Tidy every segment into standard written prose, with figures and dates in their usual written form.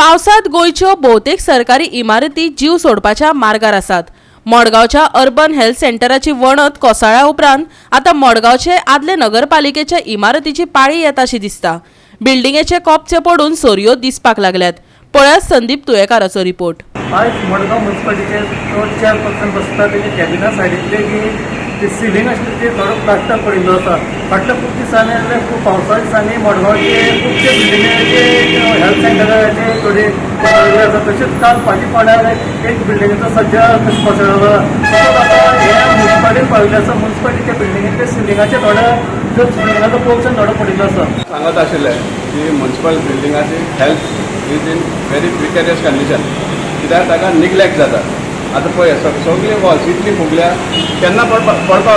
पावसांत गोंयच्यो भोवतेक सरकारी इमारती जीव सोडपाच्या मार्गार आसात. मडगांवच्या अर्बन हेल्थ सेंटराची वणत कोसळ्या उपरांत आतां मडगांवचे आदले नगरपालिकेच्या इमारतीची पाळी येता अशी दिसता. बिल्डिंगेचे कोपचे पडून सरयो दिसपाक लागल्यात. पळयात संदीप तुयेकाराचो रिपोर्ट. आयज मडगांव म्युन्सिपालिटीचे जो चेअरपर्सन बसता, तेजे कॅबिना सायडींतले की ती सिलींग आसली, ती थोडो प्लास्टर पडिल्लो आसा. फाटल्या खूब दिसांनी जाल्यार खूब पावसा दिसांनी मडगांवचे खुबशे बिल्डिंगेचे, हेल्थ सेंटराचे थोडे कोसळिल्ले आसा. तशेंच काल फाटीं फोंड्यार एक बिल्डिंगेचो सज्जा कोसळ्ळो. तसोच आतां हे म्युन्सिपालिटीन पाविल्लें आसा. म्युन्सिपालिटीच्या बिल्डिंगेतले सिलिंगाचे थोडे, जो सिलिंगाचो पोर्शन थोडो पडिल्लो आसा. सांगत आशिल्ले की municipal बिल्डिंगाची health is in very precarious condition, कित्याक ताका निग्लेक्ट जाता. आतां पळय, सगळी वॉल्स इतली फुगल्या, केन्ना पडपा पडपा.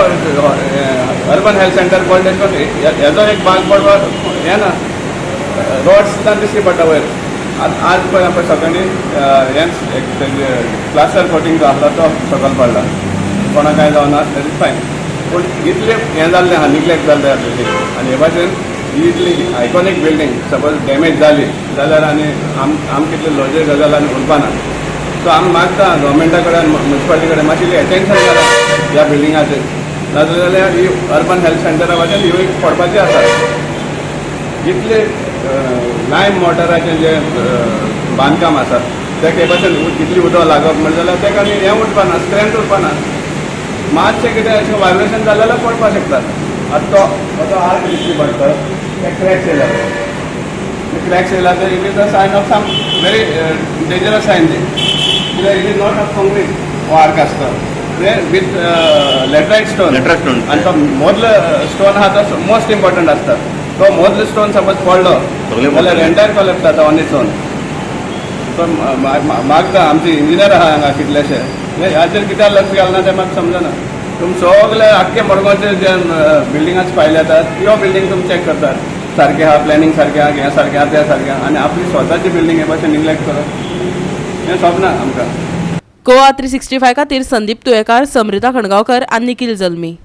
अर्बन हेल्थ सेंटर पडलें, तेश करून हेजो एक भाग पडपाक हें ना, रॉड्स सुद्दां दिश्टी पडटा वयर. आज पळय, पळय सगळ्यांनी हेंच एक प्लास्टर कोटींग जो आसलो तो सकयल पडला. कोणाक कांय जावना, that is fine, पूण इतलें हें जाल्लें आहा, निग्लेक्ट जाल्लें आहा बिल्डींग. आनी हे भाशेन ही इतली आयकॉनीक बिल्डींग सपोज डॅमेज जाली जाल्यार आनी आम कितले लजेची गजाल आनी उरपाना. सो आमी मागता गव्हर्मेंटा कडेन, म्युन्सिपालिटी कडेन, मातशी इल्ली एटेन्शन करा ह्या बिल्डिंगाचेर. नाजाल्यार ही अर्बन हेल्थ सेंटरा भाशेन ह्यो एक पडपाची आसा. इतले लायम मोटराचें जें बांदकाम आसा, तेका हे भाशेन इतली उदक लागप म्हणलें जाल्यार तेका आनी हें उरपाना, स्ट्रेंथ उरपाना. मातशें कितें अशें वायब्रेशन जालें जाल्यार पडपाक शकता. आतां तो तो आर्क दिश्टी पडटा, ते क्रॅक्स येयला. ते क्रॅक्स येयला ते it is a sign of some very dangerous sign ती, कित्याक it is not of concrete. हो आर्क आसता ते विथ लॅटरायट स्टोन. Laterite stone. आनी तो मदलो स्टोन आहा तो मोस्ट इम्पॉर्टंट आसता. तो मदलो स्टोन सपोज पडलो सगळे जाल्यार एंटायर कॉलेप्स जाता ऑन इट्स ओन. सो मागता, आमचे इंजिनियर आहा हांगा कितलेशे, हे हाचेर कित्याक लक्ष घालना तें म्हाका समजना. तुमी सगळे आख्खे मडगांवचे जे बिल्डिंगाचे फायली येतात, त्यो बिल्डींग तुमी चॅक करतात, सारकें आहा, प्लॅनिंग सारकें आहा, हें सारकें आहा, तें सारकें आहा, आनी आपली स्वताची बिल्डींग हे भाशेन निग्लेक्ट करप हें सोबना आमकां. गोवा 365 खातीर संदीप तुयेकार, समृता खणगांवकर आनी निखिल जल्मी.